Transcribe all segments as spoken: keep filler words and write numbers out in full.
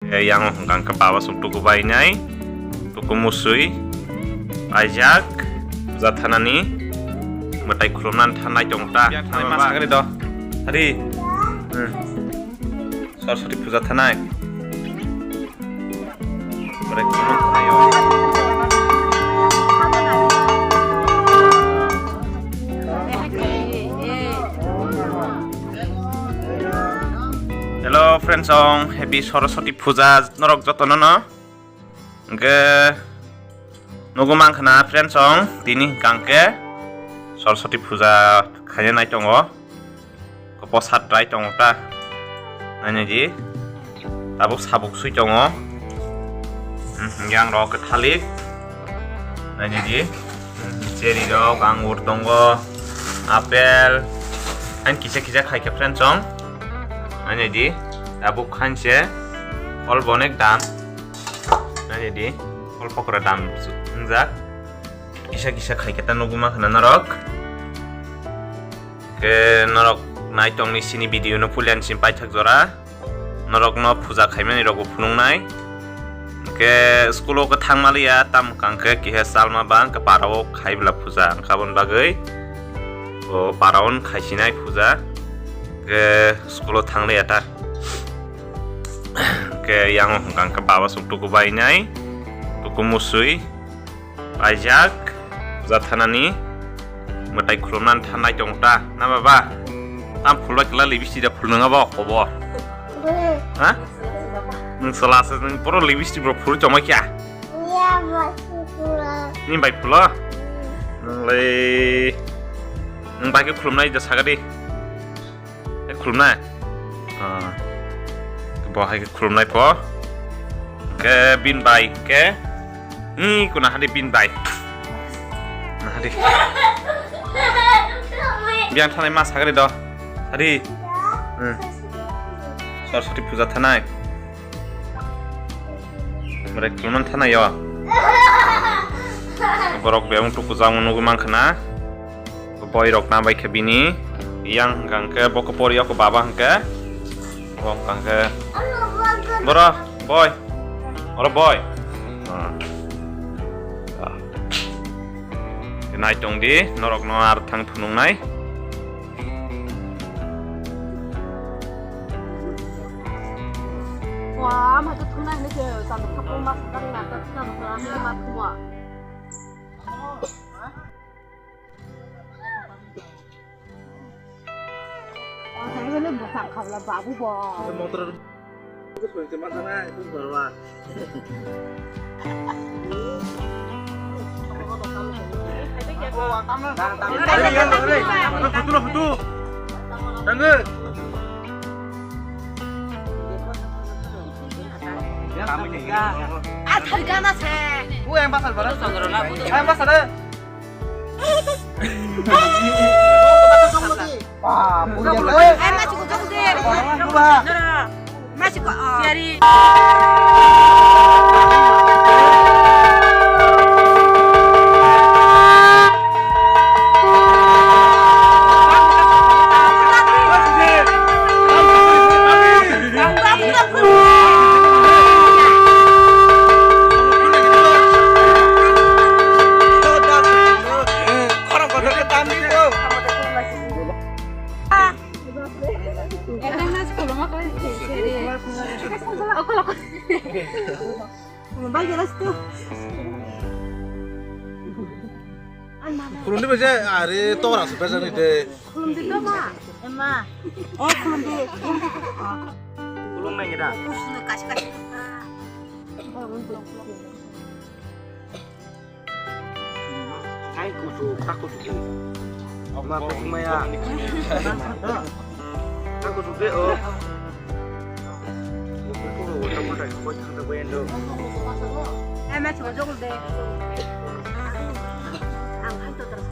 Yang hwnkha khe baba song tuku bai nai, tuku musui, kaijak, puja thanani, mwtai khulumnani thanai tong ta. Yang thanai ma sakari do. Hari. Hmm. Saraswati puja thanai. Bwrwi khulumnani thanai o. Hello friends song, happy Saraswati puja norok jotono no. Hwnkhe nugo mankha na friends song, tini hwnkha khe Saraswati puja khaina nai tongo. Kopo satrai tongo ta. Nainai di. Tabuk sabuk sui tongo. Hmm, yang rok kwthalik. Nainai di. Hmm, cherry rok, angur tongo, apple. Ang kisa kisa khai khe friends song. Nainai di. Tabuk khanse. Ol bonek dam. Nainai di. Ol pokora dam su-, wngjak. Kisa kisa khai khe ta nugwi mankha na norok. Khe norok nai tongni sini video no pulian sin paithak jora. Norok no puja khaimani rok bo phunuknai. Khe school o khe thangma liya, tam hwnkha khe kihe salma ba hwnkhe para o khai bwla puja hwnkha aboni bagwi. O para o khai sinai puja. Khe school o thang liya ta. Khe yang hwnkha khe baba song tuku bai nai. Tuku musui. Kaijak, puja thanani, mwtai khulumnani thanai tong ta, na baba? Tam phulba kela lipstick da phul nang abo kobo. Ha? Nwng sala se nwng poro lipstick bro phul chomai kya? Ni bai phulo? Nwng lai, nwng bai khe khulumnai da sagadi. Hai khulumnai? Ah. Bo hai khe khulumnai pho. Khe bin bai khe. Ni kuna hadi bin bai. Na hadi. Biang thanai ma sagari do. Hadi. Hmm. Saraswati puja thanai. Bwrwi khulumnani thanai o. Borok bebak tuku jang nugwi mankha na. Boy rok na bai khe bini yang hwnkha hwnkhe bo khe pori o khe baba hwnkhe. Bo hwnkha hwnkhe. Boro boy. Oro boy. Ah. Ah. Nai tong di norok no ar thang phunuk nai. Wah, ama tu thuna ini ke satu kapung mas kan nata thuna mas kan nata thuna. Ang sana sana bosang kabla babu bo. Motor. Athar gana se. Ai, ma chiko jok de. Nora. Ma chiko, ah. Siari. Khulumdi bai je, are tora se bejani de. Khulumdi to ma, ema. Oh, khulumdi. Khulum nang ida. Kasi kasi. Ai kuchuk, ta kuchuk. Ma kuchuk maya. Ta kuchuk de o. Ai ma chukuk jok de. Ang hai to terus.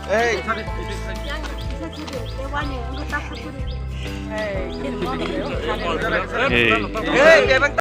Hey.